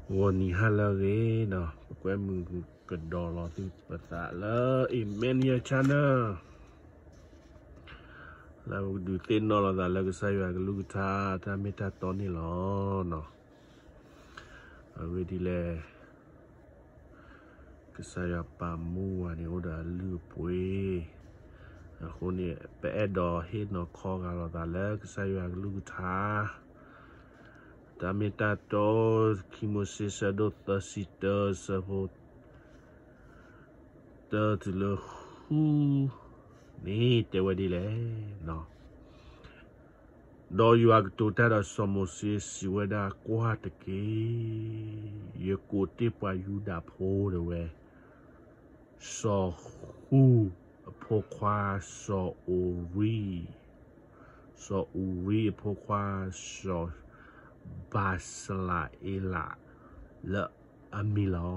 ဂီၤနံၤဟါလၢအဂ့ၤနီၤ, ပကွဲမုာ်ကဒီးလီၤသုပသးလၢ Emmanuel Channel လၢပကဒုးသ့ၣ်နီၣ်လိာ်သးလၢကစၢ်ယွၤကလုၢ်ကထါ တၢ်မ့ၢ်တၢ်တီန့ၣ်လီၤ. အဂ့ၢ်ဒ်လဲၣ်, ကစၢ်ယွၤပာ်မူဝဲန့ၣ် အိၣ်ဒီးအလုၢ်အပှ့ၤ, အဃိန့ၣ် ပအဲၣ်ဒိးဟ့ၣ်နီၤခီဂာ်လိာ်သးလၢကစၢ်ယွၤကလုၢ်ကထါ တၢ်မ့ၢ်တၢ်တီ, ခံမိၤၡ့ ဆၢဒိၣ်သၢဆံတၢ ဆၢဖိတၢတုၤလၢဃုန့ၣ် တဲဝဲဒ်လဲၣ်. ဒီးယွၤကတိၤတၢ်ဒီးစီၤမိၤၡ့ စံးဝဲဒၣ်, ကွၢ်တက့ၢ်, ယကိးတ့ၢ်ပှၤယူဒၤဖိတဲဝဲ, စီၤဃူၣ်အဖိခွါစီၤအူရံ, စီၤအူရံအဖိခွါစီၤဘၤစလၤအ့လး လၢအမံၤလီ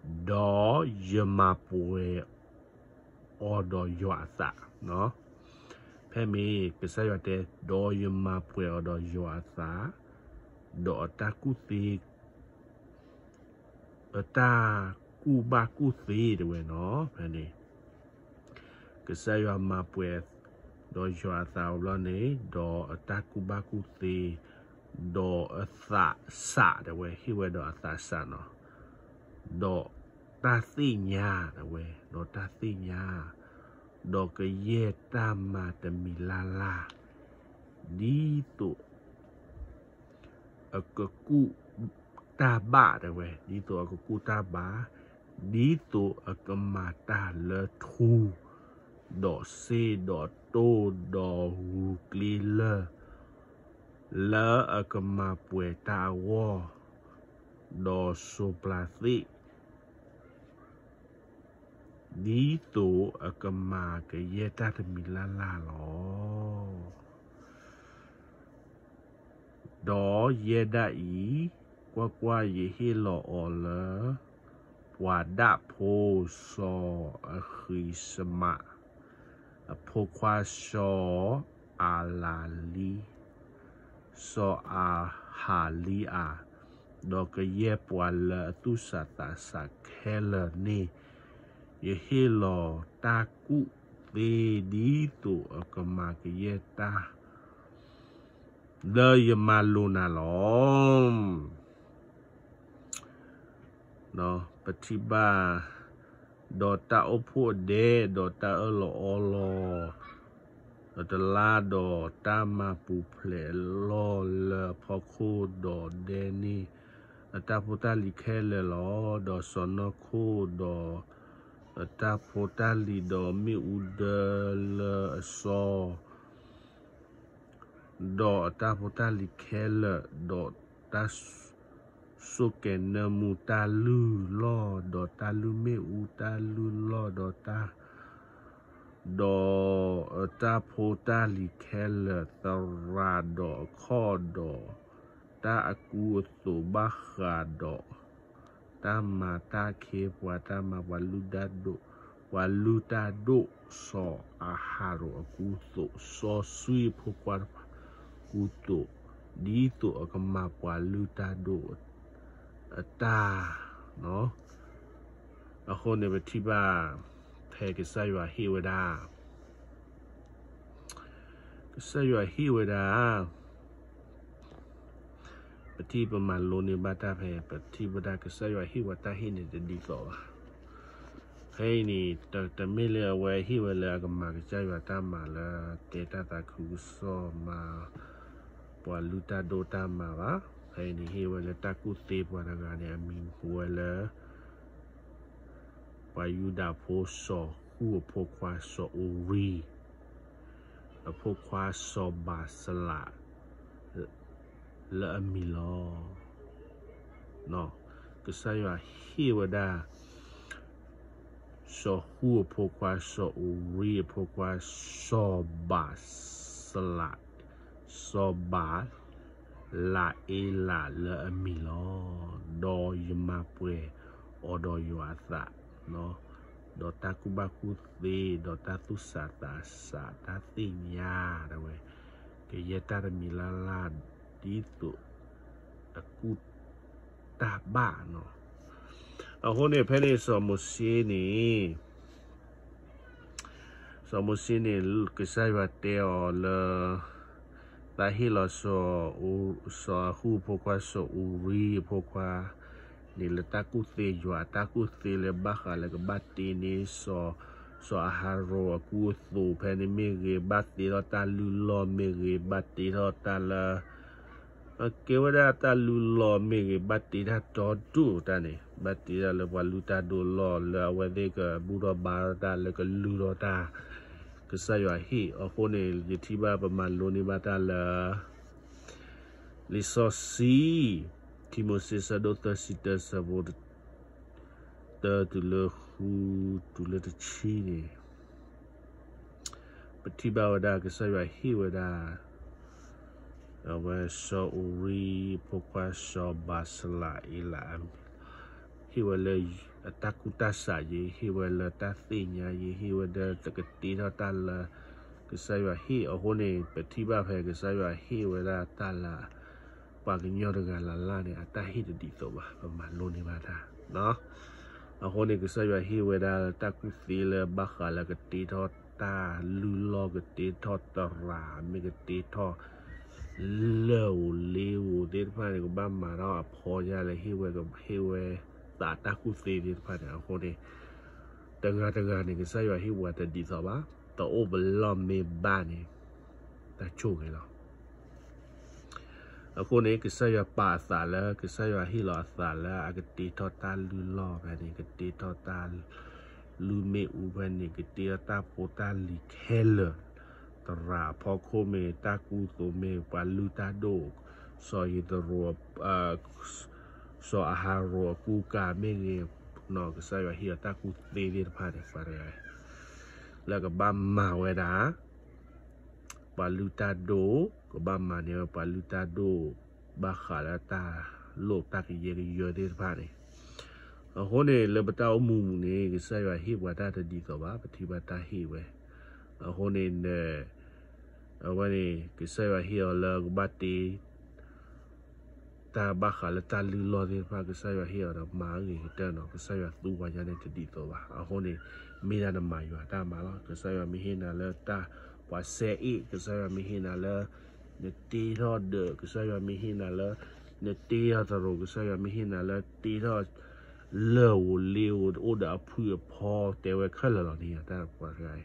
ၤ. ဒီးယမၤပှဲၤအီၤဒီးယွၤအသး, ဖဲမ့ၢ်ကစၢ်ယွၤတဲ, ဒီးယမၤပှဲၤအီၤဒီးယွၤအသး, ဒီးအတၢ်ကူၣ်သ့ အတၢ်ကူၣ်ဘၣ်ကူၣ်သ့တဲဝဲနီၤ, ဖဲန့ၣ် ကစၢ်ယွၤမၤပှဲၤဒီးယွၤအသးအဘျီန့ၣ်, ဒီးအတၢ်ကူၣ်ဘၣ်ကူၣ်သ့, ဒီးအသးစၢ်တဲဝဲ, ဟ့ၣ်ဝဲဒီးအသးစၢ်နီၤ, ဒီးတၢ်သ့ၣ်ညါတဲဝဲ, ဒီးတၢ်သ့ၣ်ညါ, ဒီးကယဲၢ်တၢ်မၤတမံၤလၢ်လၢ်, ဒ်သိး အကကူၣ်တၢ်ဘၣ်တဲဝဲ, ဒ်သိးအကကူၣ်တၢ်ဘၣ်, ဒ်သိးအကမၤတၢ်လၢထူ, ဒီးစ့, ဒီးတိၢ်, ဒီးဂုာ်ကျ့လၢၢ်, လၢအကမၤပှဲၤတၢ်အဂီၢ်, ဒီးစိးပျၤသ့ၣ် ဒ်သိးအကမၤကယဲၢ်တၢ်တမံၤလၢ်လၢ်လီၤ. ဒီးယဲဒၣ်အံၤ, ကွၢ်ကွၢ်, ယဟ့ၣ်လီၤအီၤလၢ ပှၤဒၣ်ဖိစီၤအဃံၡမး, အဖိခွါစီၤအၤလၤလံ, စီၤအၤဟၤလံအၤ, ဒီးကယဲၢ်ပှၤလၢအသူၣ်စၢ်သးစၢ်ခဲလၢာ်န့ၣ်, ယဟ့ၣ်လီၤတၢ်ကူၣ်သ့ ဒ်သိးအကမၤကယဲၢ်တၢ် လၢယမၤလိာ်နၤလီၤ. ပထံၣ်ဘၣ်, ဒီးတၢ်အိၣ်ဖှိၣ်အဒဲ, ဒီးတၢ်အၢၣ်လီၤအီလီၤ, ဒီးတလါ, ဒီးတၢ်မၤပူၤဖျဲးအလီၢ်လၢအဖီခိၣ်, ဒီးဒဲန့ၣ်အတၢ်ဖိတၢ်လံၤခဲလၢာ်လီၤ. ဒီးစီၢ်နီၤခိၣ်, ဒီးအတၢ်ဖိတၢ်လံၤ, ဒီးမ့ၣ်အူဒၢလၢအစီ ဒီးအတၢ်ဖိတၢ်လံၤခဲလၢာ်, ဒီးတၢ်စိကဲၤနၢမူတၢ်လုၢ်လီၢ်, ဒီးတၢ်လုၢ်မ့ၣ်အူတၢ်လုၢ်လီၢ်, ဒီးတၢ်, ဒီးအတၢ်ဖိတၢ်လံၤခဲလၢာ်, သရၣ်ဒီးအခီၣ်, ဒီးတၢ်အကူအသိးဘၣ်ဃးဒီး တၢ်မၤတၢ်ခ့ပှၤ, တၢ်မၤပှၤလုၢ်တၢ်ဒိၣ်, ပှၤလုၢ်တၢ်ဒိၣ်စီၤအၤဟရိၣ်အကူအသိး, စီၤၡူအဖိခွါတဖၣ်အကူအသိး, ဒ်သိးအကမၤပှၤလုၢ်တၢ်ဒိၣ်အတၢ်, အဃိန့ၣ် ပထံၣ်ဘၣ် ဖဲကစၢ်ယွၤဟ့ၣ်ဝဲဒၣ် ကစၢ်ယွၤဟ့ၣ်ဝဲဒၣ်, ပထံၣ်ပမၤလိန့ၢ်ဘၣ်တၢ်ဖဲ ပထံၣ်ဘၣ်ဒၣ်ကစၢ်ယွၤဟ့ၣ်ဝဲတၢ်ဟ့ၣ်န့ၣ်တဒ်သိးဘၣ်. ဖဲအံၤန့ၣ် တမ့ၢ်လၢအဝဲဟ့ၣ်ဝဲလၢအကမၤကစၢ်ယွၤတၢ်မၤလၢ တဲတၢ်သးခုကစီၣ်မၤ ပှၤလုၢ်တၢ်ဒိၣ်တၢ်မၤဘၣ်. ဖဲအံၤန့ၣ် ဟ့ၣ်ဝဲလၢတၢ်ကူၣ်သ့ပှၤတဂၤန့ၣ် အမံၤဟူဝဲလၢ ပှၤယူဒၤဖိစီၤဃူၣ်အဖိခွါစီၤအူရံ အဖိခွါစီၤဘၤစလး လၢအမံၤလီၤ. ကစၢ်ယွၤဟ့ၣ်ဝဲဒၣ် စီၤဃူၣ်အဖိခွါ စီၤအူရံအဖိခွါ စီၤဘၤစလး စီၤဘၤလၤအ့လးလၢအမံၤလီၤ. ဒီးယမၤပှဲၤအီၤဒီးယွၤအသး, ဒီးတၢ်ကူၣ်ဘၣ်ကူၣ်သ့, ဒီးတၢ်သူၣ်စၢ်သးစၢ်, တၢ်သ့ၣ်ညါဒၣ်ဝဲ, ကယဲၢ်တၢ်တမံၤလၢ်လၢ် ဒ်သိး အကူၣ်တၢ်ဘၣ်နီၤ. အဃိန့ၣ် ဖဲန့ၣ်စီၤမိၤၡ့န့ၣ် စီၤမိၤၡ့န့ၣ် ကစၢ်ယွၤတဲအီၤလၢ သးဟ့ၣ်လီၤ စီၤအဟူၣ်အဖိခွါ စီၤအူရံအဖိခွါန့ၣ် လၢတၢ်ကူၣ်သ့ယွၤအတၢ်ကူၣ်သ့လၢဘၣ်ဃးလၢကဘၣ်တ့န့ၢ် စီၤအၤဟရိၣ်အကူအသိးဖဲန့ၣ်မ့ၢ်ဂ့ၤ, ဘၣ်တ့ထီၣ်တၢ်လုၢ်လီၢ်မ့ၢ်ဂ့ၤ, ဘၣ်တ့ထီၣ်တၢ်လၢ ကဲဝဲဒၣ်တၢ်လုၢ်လီၢ်မ့ၢ်ဂ့ၤ, ဘၣ်တ့တၢ်တီဒိၣ်တၢ်န့ၣ်, ဘၣ်တ့တၢ်လၢပှၤလုၢ်တၢ်ဒိၣ်လီၢ် လၢအဝဲသ့ၣ်ကဘူၣ်ထီၣ်ဘါထီၣ်တၢ် လၢကလုၢ်ထီၣ်တၢ်, ကစၢ်ယွၤဟ့ၣ်အဃိန့ၣ် ယထံၣ်ဘၣ်ပမၤလိန့ၢ်ဘၣ်တၢ်လၢ လံာ်စီဆှံ ခံမိၤၡ့ ဆၢဒိၣ်သၢဆံတၢ ဆၢဖိ တၢတုၤလၢဃု တုၤလၢတဆံန့ၣ် ပထံၣ်ဘၣ်ဝဲဒၣ်ကစၢ်ယွၤဟ့ၣ်ဝဲဒၣ် အဝဲစီၤအူရံအဖိခွါစီၤဘၤစလးအ့လး ဟ့ၣ်ဝဲလၢအတၢ်ကူၣ်တၢ်ဆးယ့ၤ, ဟ့ၣ်ဝဲလၢတၢ်သ့ၣ်ညါယ့ၤ, ဟ့ၣ်ဝဲလၢတကတ့ထီၣ်တၢ်လၢ ကစၢ်ယွၤဟ့ၣ်အဃိန့ၣ် ပထံၣ်ဘၣ်ဖဲကစၢ်ယွၤဟ့ၣ်ဝဲဒၣ်တၢ်လၢ ပှၤကညီတဂၤလၢ်လၢ်န့ၣ် အတၢ်ဟ့ၣ်တဒ်သိးဘၣ်, ပမၤလိန့ၢ်ဘၣ်တၢ် အဃိန့ၣ် ကစၢ်ယွၤဟ့ၣ်ဝဲဒၣ်တၢ်ကူၣ်သ့လၢဘၣ်ဃးလၢကတ့ထီၣ်တၢ်လုၢ်လီၢ် ကတ့ထီၣ်သရၣ် မ့ၢ်ကတ့ထီၣ် လၢၢ်ဧိၤလ့ဧိၤသ့ၣ်တဖၣ်န့ၣ် ကဘၣ်မၤထီၣ်အဖီညါလၢဟ့ၣ်ဝဲ ဟ့ၣ်ဝဲသးတၢ်ကူၣ်သ့သ့ၣ်တဖၣ်န့ၣ် အဃိန့ၣ် တဂၤတဂၤန့ၣ် ကစၢ်ယွၤဟ့ၣ်ပှၤတဒ်သိးဘၣ်, တအိၣ်ပလီၢ်မ့ၢ်ဘၣ်န့ၣ် တၢ်ဆိၣ်ဂ့ၤလီၤ. အဃိန့ၣ် ကစၢ်ယွၤပာ်အသးလၢ ကစၢ်ယွၤဟ့ၣ်လီၤအသးလၢအကတ့ထီၣ်တၢ်လုၢ်လီၢ်ဖဲန့ၣ် ကတ့ထီၣ်တၢ်လုၢ်မ့ၣ်အူဖဲန့ၣ် ကတ့ထီၣ်တၢ်ဖိတၢ်လံၤခဲလၢာ်, သရၣ်အဖီခိၣ်မ့ၢ် တၢ်ကူသိးမ့ၢ် ပှၤလုၢ်တၢ်ဒိၣ်, စီၤယ့ၤသရိၤ စီၤအၤဟရိၣ်အကူအကၤမ့ၢ်ဂ့ၤ, ကစၢ်ယွၤဟ့ၣ်အီၤတၢ်ကူၣ်သ့သ့ၣ်တဖၣ်န့ၣ် ပှၤတဂၤ လၢကဘၣ်မၤဝဲဒၣ် ပှၤလုၢ်တၢ်ဒိၣ်, ကဘၣ်မၤန့ၢ်ဝဲပှၤလုၢ်တၢ်ဒိၣ် ဘၣ်ဃးလၢတၢ်လိၣ်တၢ်ကယဲၢ်ကယီသ့ၣ်တဖၣ်န့ၣ်, အဃိန့ၣ် လၢပတၢ်အိၣ်မူပူၤန့ၣ် ကစၢ်ယွၤဟ့ၣ်ပှၤတၢ်တဒ်သိးဘၣ်, ပထံၣ်ဘၣ်တၢ်ဟ့ၣ်ဝဲ, အဃိန့ၣ် အဝဲန့ၣ် ကစၢ်ယွၤဟ့ၣ်အီၤလၢကဘၣ်တ့ တၢ်ဘၣ်ဃးလၢတၢ်လုၢ်လီၢ်သ့ၣ်တဖၣ် ကစၢ်ယွၤဟ့ၣ်အီၤဒီးမၤအဂ့ၤကတၢၢ်နီၤ, ကစၢ်ယွၤသူပှၤညါန့ၣ်တဒ်သိးဘၣ်. အဃိန့ၣ် မ့ၢ်ဒၣ်နမၤယွၤတၢ်မၤလီၤ. ကစၢ်ယွၤမ့ၢ်ဟ့ၣ်နၤလၢတၢ်ပှၤစဲအ့ၣ်, ကစၢ်ယွၤမ့ၢ်ဟ့ၣ်နၤလၢ နတ့ထီၣ်ဒၢး, ကစၢ်ယွၤမ့ၢ်ဟ့ၣ်နၤလၢ နတ့ထီၣ်သရိာ်, ကစၢ်ယွၤမ့ၢ်ဟ့ၣ်နၤလၢတ့ထီၣ် လၢၢ်ဧိၤလ့ဧိၤအိၣ်ဒီးအဖုအဖီတဲဝဲခဲလၢာ်လီၤန့ၣ် တၢ်ပှၤတဂၤအံၤ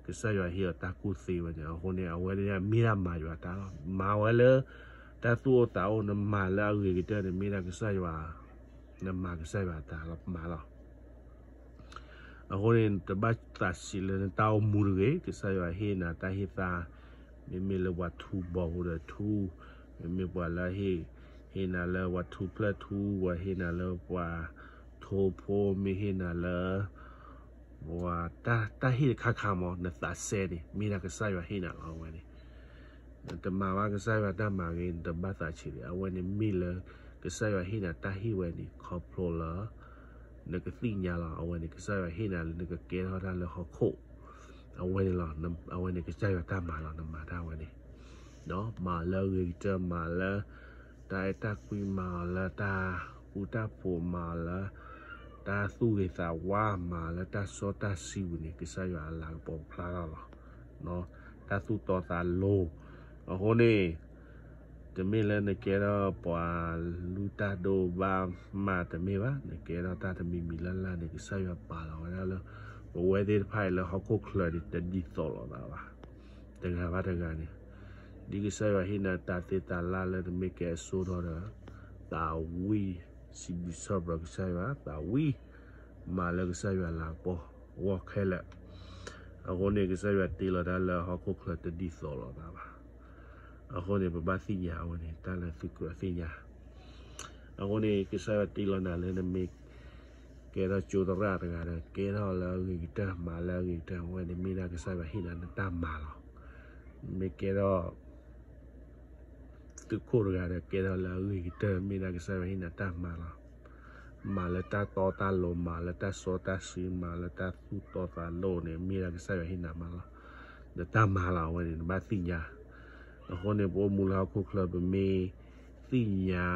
ကစၢ်ယွၤဟ့ၣ်အီၤတၢ်ကူၣ်သ့ဝဲန့ၣ် အဃိန့ၣ် အဝဲဒၣ်မ့ၢ်ဒၣ်မၤယွၤတၢ်လီၤ. မၤဝဲလၢ တၢ်သူၣ်အိၣ်သးအိၣ်, နမၤလၢအဂ့ၤကတၢၢ်န့ၣ် မ့ၢ်ဒၣ်ကစၢ်ယွၤ, နမၤကစၢ်ယွၤတၢ်လီၤ, မၤလီၤ. အဃိန့ၣ် တဘၣ်သးဆံးလၢနတၢ်အိၣ်မူတဂ့ၤ, ကစၢ်ယွၤဟ့ၣ်နၤတၢ်ဟ့ၣ်သါ, မ့မ့ၢ်လၢပှၤထူဘီဖိဒီးထူ, မ့မ့ၢ်ပှၤလၢဟ့ၣ်, ဟ့ၣ်နၤလၢပှၤထူဖျၢၣ်ထူ, ပှၤဟ့ၣ်နၤလၢပှၤထိဖိ, မ့ၢ်ဟ့ၣ်နၤလၢ ပှၤတၢ်ဟ့ၣ်တခါခါမး နသးစဲန့ၣ် မ့ၢ်ဒၣ်ကစၢ်ယွၤဟ့ၣ်နၤလီၤ. အဝဲန့ၣ် နတမၤဘၣ်ကစၢ်ယွၤတၢ်မၤဂ့ၤ နတဘၣ်သးဆံးဒံး, အဝဲန့ၣ်မ့ၢ်လၢ ကစၢ်ယွၤဟ့ၣ်နၤတၢ်ဟ့ၣ်ဝဲန့ၣ် ခီဖျိလၢ နကသ့ၣ်ညါလီၤ. အဝဲန့ၣ် ကစၢ်ယွၤဟ့ၣ်နၤလၢနကကဲထီၣ်တၢ်လၢဟီၣ်ခိၣ်, အဝဲန့ၣ်လီၤ. အဝဲန့ၣ်ကစၢ်ယွၤတၢ်မၤလီၤ, နမၤတၢ်ဝဲန့ၣ် မၤလၢအဂ့ၤကတၢၢ်, မၤလၢ တၢ်အဲၣ်တၢ်ကွံ, မၤလၢတၢ်ဃူတၢ်ဖိး, မၤလၢ တၢ်သူၣ်ဂ့ၤသးဝါ, မၤလၢတၢ်စီတၢ်ဆှံပူၤန့ၣ် ကစၢ်ယွၤအလၤကပီၤဖျါထီၣ်လီၤ. တၢ်သူၣ်တီသးလိၤ, အဃိန့ၣ် တမ့ၢ်လၢနကဲထီၣ်ပှၤလုၢ်တၢ်ဒိၣ်ဘၣ်မးတမ့ၢ်ဘၣ်, နကဲထီၣ်တၢ်တမံၤမံၤလၢ်လၢ်န့ၣ် ကစၢ်ယွၤပာ်လီၤဝဲဒၣ်လၢ ပဝဲသ့ၣ်တဖၣ်အံၤလၢဟီၣ်ခိၣ်ချၢန့ၣ် တဒ်သိးလိာ်သးဘၣ်, တဂၤဘၣ်တဂၤန့ၣ် ဒ်ကစၢ်ယွၤဟ့ၣ်နၤတၢ်သ့တၢ်လၢ်လၢနမ့ၢ်ကဲအစိဒီး သးဝံၣ်, စံးဘျုးစံးဖှိၣ်ကစၢ်ယွၤ, သးဝံၣ်, မၤလၢကစၢ်ယွၤလၤကပီၤဂီၢ်ခဲလၢာ်, အဃိန့ၣ် ကစၢ်ယွၤတ့လီၤတၢ်လၢဟီၣ်ခိၣ်ချၢတဒ်သိးလိာ်သးဘၣ်. အဃိန့ၣ် ပဘၣ်သ့ၣ်ညါအဝဲန့ၣ် တၢ်လၢသုးခိၣ်အသ့ၣ်ညါ, အဃိန့ၣ် ကစၢ်ယွၤတ့လီၤနၤလၢနမ့ၢ် ကဲထီၣ်ကၠိသရၣ်တဂၤဒီး ကဲထီၣ်လၢအဂ့ၤကတၢၢ် မၤလၢအဂ့ၤကတၢၢ် အဝဲန့ၣ်မ့ၢ်ဒၣ်ကစၢ်ယွၤဟ့ၣ်နၤနတၢ်မၤလီၤ. မ့ၢ်ကဲထီၣ် သုးခိၣ်တဂၤဒီး ကဲထီၣ်လၢအဂ့ၤကတၢၢ် မ့ၢ်ဒၣ်ကစၢ်ယွၤဟ့ၣ်နၤတၢ်မၤလီၤ. မၤလၢတၢ်တီတၢ်လိၤ မၤလၢတၢ်စီတၢ်ဆှံ မၤလၢတၢ်သူၣ်တီသးလိၤန့ၣ် မ့ၢ်ဒၣ်ကစၢ်ယွၤဟ့ၣ်နၤမၤလီၤ. နတၢ်မၤလီၤ အဝဲန့ၣ် နဘၣ်သ့ၣ်ညါ. အဃိန့ၣ် ပအိၣ်မူလၢဟီၣ်ခိၣ်ချၢ ပမ့ၢ် သ့ၣ်ညါ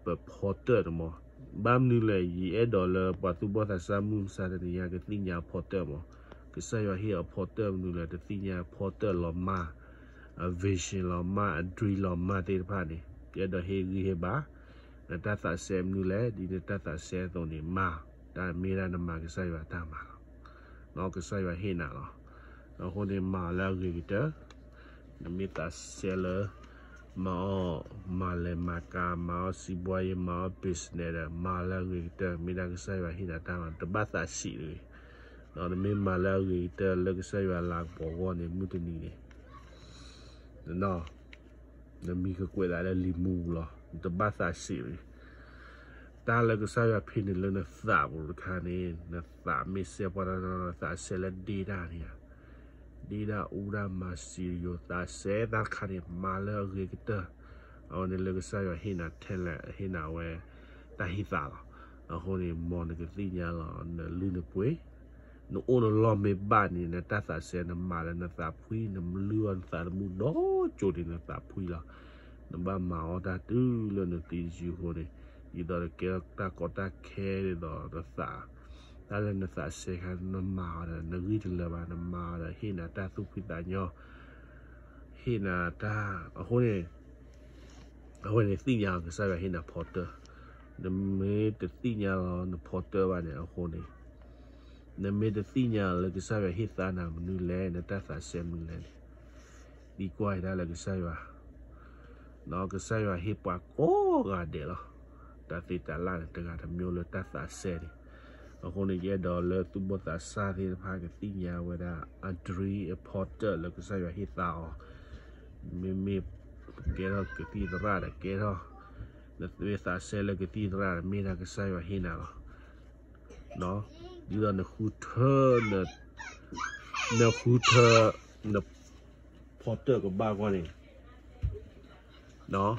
ပဖီတၢၣ်န့ၣ်မး. ဘၣ်မနုၤလဲၣ် ယအဲၣ်ဒိးလၢပှၤသူၣ်ဘီၣ်သးစၢ်မုၢ်မဆါတနံၤညါ ကသ့ၣ်ညါဖီတၢၣ်မး. ကစၢ်ယွၤဟ့ၣ်အီၤဖီတၢၣ်မနုၤလဲၣ် တသ့ၣ်ညါဖီတၢၣ်လီၤမၢ်, အ vision လီၤမၢ်, အ dream လီၤမၢ်သ့ၣ်တဖၣ်န့ၣ် ယအဲၣ်ဒိးဟ့ၣ်ဂံၢ်ဟ့ၣ်ဘါ, နတၢ်သးစဲမနုၤလဲၣ် ဒ်နတၢ်သးစဲအသိးန့ၣ် မၤ, တၢ်မ့ၢ်ဒၣ်နမၤကစၢ်ယွၤတၢ်မၤလီၤ. ကစၢ်ယွၤဟ့ၣ်နၤလီၤ. အဃိန့ၣ် မၤအီၤလၢအဂ့ၤကတၢၢ်, နမ့ၢ်သးစဲလၢ မၤအီၤ မၤလဲၤမၤကၤ မၤအီၤစံးဘှါယံၤ မၤအီၤ business ဒီး မၤလၢအဂ့ၤကတၢၢ် မ့ၢ်ဒၣ်ကစၢ်ယွၤဟ့ၣ်နၤတၢ်မၤ တဘၣ်သးဆံးတဂ့ၤ. နမ့ၢ်မၤလၢအဂ့ၤကတၢၢ်လၢကစၢ်ယွၤလၤကပီၤအဂီၢ်န့ၣ် မုၢ်တနံၤန့ၣ် နမံၤကကွဲးသးလၢလံာ်မူပူၤလီၤ. နတဘၣ်သးဆံးတဂ့ၤ. တၢ်လၢကစၢ်ယွၤဖံးန့ၢ်လၢနသးပူၤတခါန့ၣ် နသးမ့ၢ်စဲပှၤတနီၤနီၤ နသးစဲလၢဒ့တၢ်န့ၣ်ဧါ ဒ့တၢ်အူတၢ်မၤစံယိၤသးစဲတၢ်တခါန့ၣ် မၤလၢအဂ့ၤကတၢၢ်. အဝဲန့ၣ်လၢကစၢ်ယွၤဟ့ၣ်နၤ talent ဟ့ၣ်နၤဝဲ တၢ်ဟ့ၣ်သးလီၤ. အဃိန့ၣ် မ်နကသ့ၣ်ညါလီၤ နလုၢ်နပှ့ၤ, နအိၣ်နလီၢ်မ့ၢ်ဘၣ်န့ၣ် နတၢ်သးစဲ နမၤလၢနသးဖှံ, နလုၢ်အီၤနသးသမူဒီးကၠိန့ၣ် နသးဖှံလီၤ. နဘၣ်မၤအီၣ်တၢ်တုၤလၢနသံတစုအဃိန့ၣ်, ဒ်သိးနကဲထီၣ်တၢ်ကီတၢ်ခဲဒ်သိးနသး, တၢ်လၢနသးစဲခါ နမၤအီၤဒီး နဂံၢ်တလၢာ်ဘၣ် နမၤအီၤဒီး ဟ့ၣ်နၤတၢ်သူၣ်ဖှံသးညီ, ဟ့ၣ်နၤတၢ်, အဃိန့ၣ် အဝဲန့ၣ်သ့ၣ်ညါလီၤ ကစၢ်ယွၤဟ့ၣ်နၤဖီတၢၣ်, နမ့ၢ်တသ့ၣ်ညါလီၤနဖီတၢၣ်ဘၣ်န့ၣ်အဃိန့ၣ်, နမ့ၢ်တသ့ၣ်ညါလၢကစၢ်ယွၤဟ့ၣ်သါနၤမနုၤလဲၣ် နတၢ်သးစဲမနုၤလဲၣ်န့ၣ်, သံကွၢ်အံၤဒၣ်လၢကစၢ်ယွၤ ဒီးကစၢ်ယွၤဟ့ၣ်ပှၤကိးဂၤဒဲးလီၤ. တၢ်သ့တၢ်လၢ်န့ၣ် တဂၤတမံၤလၢတၢ်သးစဲန့ၣ်, အဃိန့ၣ် ယအဲၣ်ဒိးလၢသူၣ်ဘီၣ်သးစၢ်သ့ၣ်တဖၣ်ကသ့ၣ်ညါဝဲဒၣ် အ dream အဖီတၢၣ်လၢကစၢ်ယွၤဟ့ၣ်သါအီၤ, မ့မ့ၢ်ကဲထီၣ်ကသံၣ်သရၣ်ဒီးကဲထီၣ်, နမ့ၢ်သးစဲလၢကသံၣ်သရၣ် မ့ၢ်ဒၣ်ကစၢ်ယွၤဟ့ၣ်နၤလီၤ. ဒ်သိးနဃုထၢ, နဃုထၢ, နဖီတၢၣ်ကဘၣ်ကွၢ်န့ၣ်, ဒ်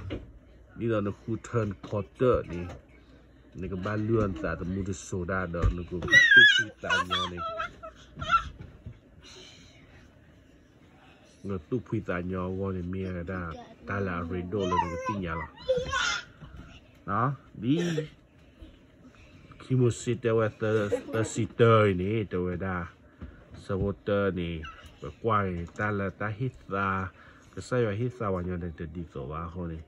သိးနဃုထၢနဖီတၢၣ်န့ၣ်, နကဘၣ်လုၢ်အီၤနသးသမူတစိၤဒၣ်ဒီး နကသူၣ်ဖှံသးညီန့ၣ်, နသူၣ်ဖှံသးညီအဂီၢ်န့ၣ် မ့ၢ်ဝဲဒၣ် တၢ်လၢအရ့ဒိၣ်လၢနကသ့ၣ်ညါလီၤ. ဒ် ခံမိၤၡ့တဲဝဲ သၢဆံတၢအံၤန့ၣ် တဲဝဲဒၣ်, ဆၢဖိတၢန့ၣ်, ပကွၢ်က့ၤ တၢ်လၢတၢ်ဟ့ၣ်သါ, ကစၢ်ယွၤဟ့ၣ်သါပှၤညီန့ၣ် တဒ်သိးဘၣ်အဃိန့ၣ်,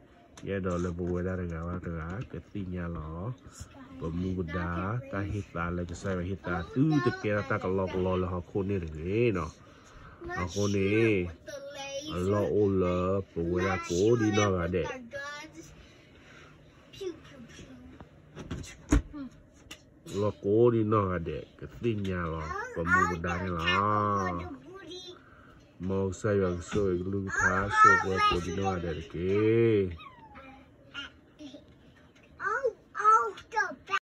ယအဲၣ်ဒိးလၢပဝဲဒၣ်တဂၤဘၣ်တဂၤ ကသ့ၣ်ညါလီၤ ပမူပဒါ တၢ်ဟ့ၣ်သါလၢကစၢ်ယွၤဟ့ၣ်သါ သုတကဲထီၣ်တၢ်ကလီကလီလၢဟီၣ်ခိၣ်န့ၣ်တဂ့ၤနီၤ. အဃိန့ၣ်, အလီၢ်အိၣ်လၢပဝဲဒၣ်ကိးဒံနီၢ်ဂၤဒဲး လီၢ်ကိးဒံနီၢ်ဂၤဒဲး ကသ့ၣ်ညါလီၤ ပမူပဒါန့ၣ်လီၤ. မ်ကစၢ်ယွၤကဆိၣ်ဂ့ၤကလုၢ်ကထါ ဆိၣ်ပှဲၤကိးဒံနီၢ်ဂၤဒဲးတက့ၢ်.